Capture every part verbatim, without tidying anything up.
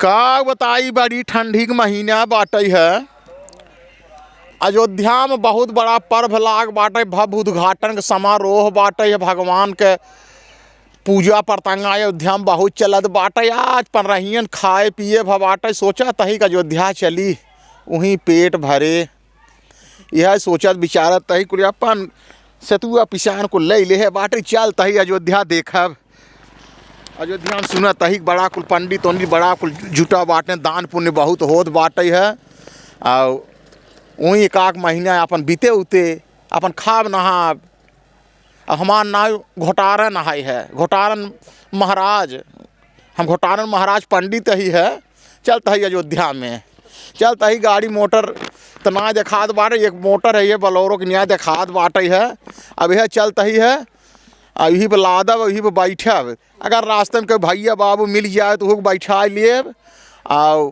का बताई, बड़ी ठंडी के महीना बाटइ है। अयोध्या में बहुत बड़ा पर्व लाग बाटइ, भव्य उद्घाटन के समारोह बाटइ है। भगवान के पूजा पतंगा अयोध्या में बहुत चलत बाटइ। आज पनरहियन खाए पिए भ बाटइ, सोचत ही कि अयोध्या चली, उहीं पेट भरे। यह सोचत विचारत ही कुल अपन सेतुआ पिसान कुल लइ लेहे बाटइ, चलत ही अयोध्या देखब। अयोध्या में सुनत ही बड़ा कुल पंडित उंडित बड़ा कुल जुटा बाटइ, दान पुण्य बहुत होत बाटइ है। अउ उहीं एक आक महीना अपन बीते उते, अपन खाब नहाब। अब हमार नाव घोटारन है, है घोटारन महाराज। हम घोटारन महाराज पंडित ही है। चलत ही अयोध्या में, चलत ही गाड़ी मोटर त ना देखात बाटइ, एक मोटर है ये Bolero के निया देखात बाटइ है। अब यह चलत ही है, अब यही पे लादब, यही पे बैठब। अगर रास्ते में कोई भइया बाबू मिल जाए त उहू के बैठा लेब। अउ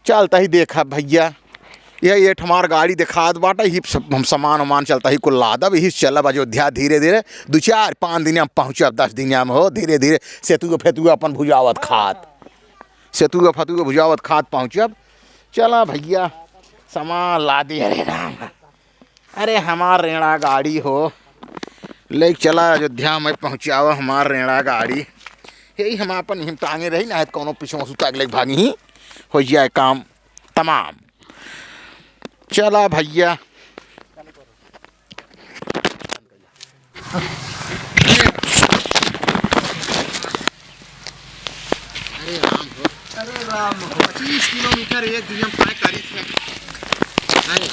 चलत ही देखब भइया, यह एठ हमार गाड़ी देखात बाटइ, यही सब हम सामान उमान चलत ही कुल लादब, यही से चलब अयोध्या धीरे धीरे। दू चार पाँच दिनिया में पहुँचब, दस दिनिया में हो, धीरे धीरे सेतुआ फेतुआ अपन भुजावत खात, सेतुआ फेतुआ भुजावत खात पहुँचब। चला भइया, सामान लादी। अरे राम, अरे हमार रेंड़ा गाड़ी हो, लेके चला अयोध्या में पहुँचावा हमार रेंड़ा गाड़ी। यही हम अपन हिम टांगे रही ना, त कउनो पीछे सुता के लेके भागी ही, होइ जाए काम तमाम। चला भइया। अरे राम हो। अरे राम हो। पच्चीस किलोमीटर एक दिन में तय करी थे। अरे,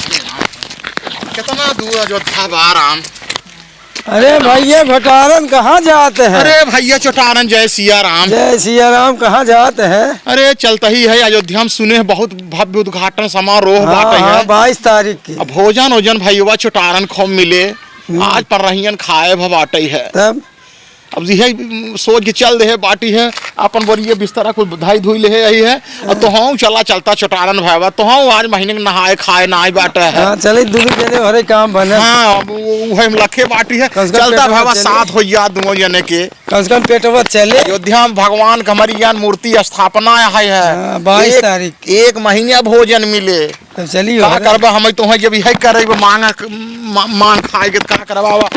अरे राम हो। कितना दूर अयोध्या बा राम। अरे भइया, घोटारन कहाँ जात हैं? अरे भइया चोटारन, जय सिया राम। जय सिया राम, कहाँ जात हैं? अरे चलत ही है अयोध्या में, सुने हैं बहुत भव्य उद्घाटन समारोह हाँ, बाटइ हाँ, है। बाईस तारीख की। अब भोजन ओजन भइया चोटारन खूब मिले। हम्म। आज पनरहियन खाए भ बाटइ है। तब? अब यह सोच के चल देहे बाटी है, अपन बोरिया बिस्तरा कुल धाई धुई लेहे यही है। और हाँ। तोहूँ चला, चलता चोटारन भइया, तोहूँ आज महीने के नहाए खाए नाई बाटइ है। हाँ, चले, दुनू जने हरे काम बने। हाँ, अब उ-, उहे हम लखे बाटी है, कम से कम चलता पेटवा भइया चले। साथ होइ जा दुनों जने के। कम से कम पेटवा चले। अयोध्या में भगवान के हमारी ज्ञान मूर्ति स्थापना है, है। हाँ, बाईस एक, तारीख। एक महीना भोजन मिले। तब चलियो, का अरे। करबा, हम तोहूँ जब यह करे, मांग, मा-, मांग खाए के, का करबा,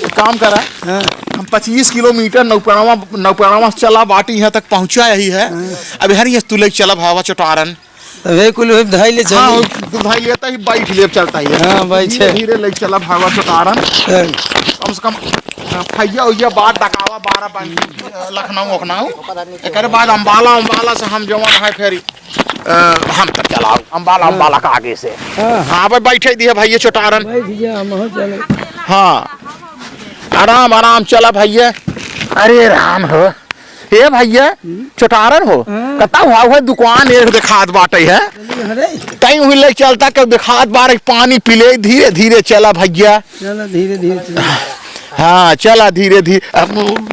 एक काम करा। हाँ। हम पच्चीस किलोमीटर नौपड़वा, नौपड़वा से चला बाटी यहाँ तक पहुँचा यही है। हाँ। अब हर ये तू लेके चला भइया चोटारन। तब हे कुल धाई ले चली। हाँ, तू धाई लेता ही, बैठ ले, चलता ही। हाँ, बैठ धीरे, है। धीरे लेके चला भइया चोटारन। हाँ। कम से कम, अ, फैया उइया बात डकावा बारह बन, अ, लखनऊ, उखनऊ। एकरे बाद अम्बाला, अम्बाला से हम जवन है फिर, अ, हम तक चलाओ, अम्बाला, हाँ। अम्बाला का आगे से। हाँ। हाँ, भाई बैठे दिए भइया चोटारन। बैठ जा, हम हो चले। हाँ, आराम, आराम चला भइया। अरे राम हो। ए भइया, हम्म। चोटारन हो, हाँ। कता हुआ हुआ दुकान एक देखात बाटे है। अरे। तई उही ले चलता के देखात बार, पानी पी ले, धीरे धीरे चला भइया। चला धीरे धीरे चला। हाँ, चला धीरे धीरे। अब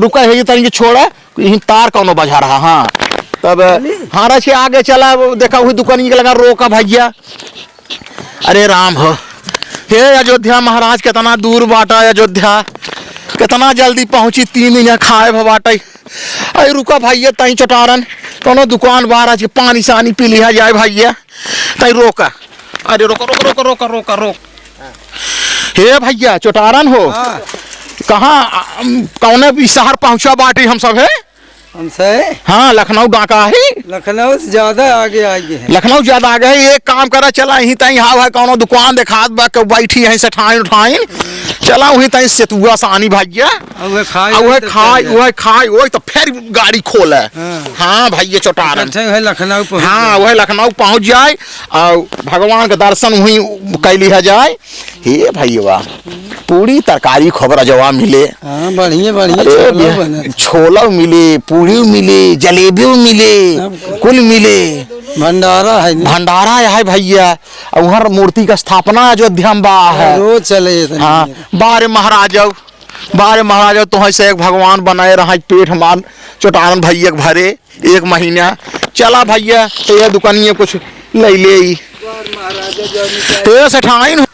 रुका है, ये तनी के छोड़ा, यही तार कौनो बजा रहा, हाँ। तब चली। हाँ, रचे आगे चला, वो देखा हुई दुकान के लगा रोका भइया। अरे राम हो, हे अयोध्या महाराज, कितना दूर बाटा अयोध्या, कितना जल्दी पहुँची, तीन दिन यहाँ खाए भ बाटे। अरे रुका भइया, तई चोटारन, कौनो दुकान बार आज के पानी सानी पी लिया जाए भइया, तई रोका। अरे रोका, रोका, रोका, रोका, रोका, रोक। हे भइया, चोटारन हो, हाँ। कहाँ, अम, कौने भी शहर पहुँचा बाटी हम सब है? हमसे? हाँ, लखनऊ डाका है। लखनऊ से ज्यादा आगे आ गए हैं। लखनऊ ज्यादा आगे है। एक काम करा, चला यहीं तहीं हाव है, कौनो दुकान देखात बा, केहू बैठी है सेठाइन उठाइन। चला वहीं तहीं सेतुआ सानी भइया। अब वह खाए आ वह तो खाए, चल जाए। वह खाए, वह तो फिर गाड़ी खोले। हाँ। हाँ भइया चोटारन। अच्छा, वह लखनऊ पहुँच हाँ, जाए। वह लखनऊ पहुँच जाए और भगवान के दर्शन वहीं कैली है जाए। हे भइया, पूरी तरकारी खूब रजवा मिले। हाँ, बढ़िया, बढ़िया अरे छोला भइया, बनत। छोला मिले, पूरी मिले, जलेबी मिले, सब कुल मिले। भंडारा है नी? भंडारा है भइया। और उहर मूर्ति का स्थापना अयोध्या में बा है। रोज चले ये तनी। हाँ, बारे महाराज, बारे महाराज, तोहसे एक भगवान बनाए रहा, पेट हमार चोटारन भइया के भरे। एक महीना। चला भइया, तो ये दुकानिया कुछ ले ले ई। ए सेठाइन,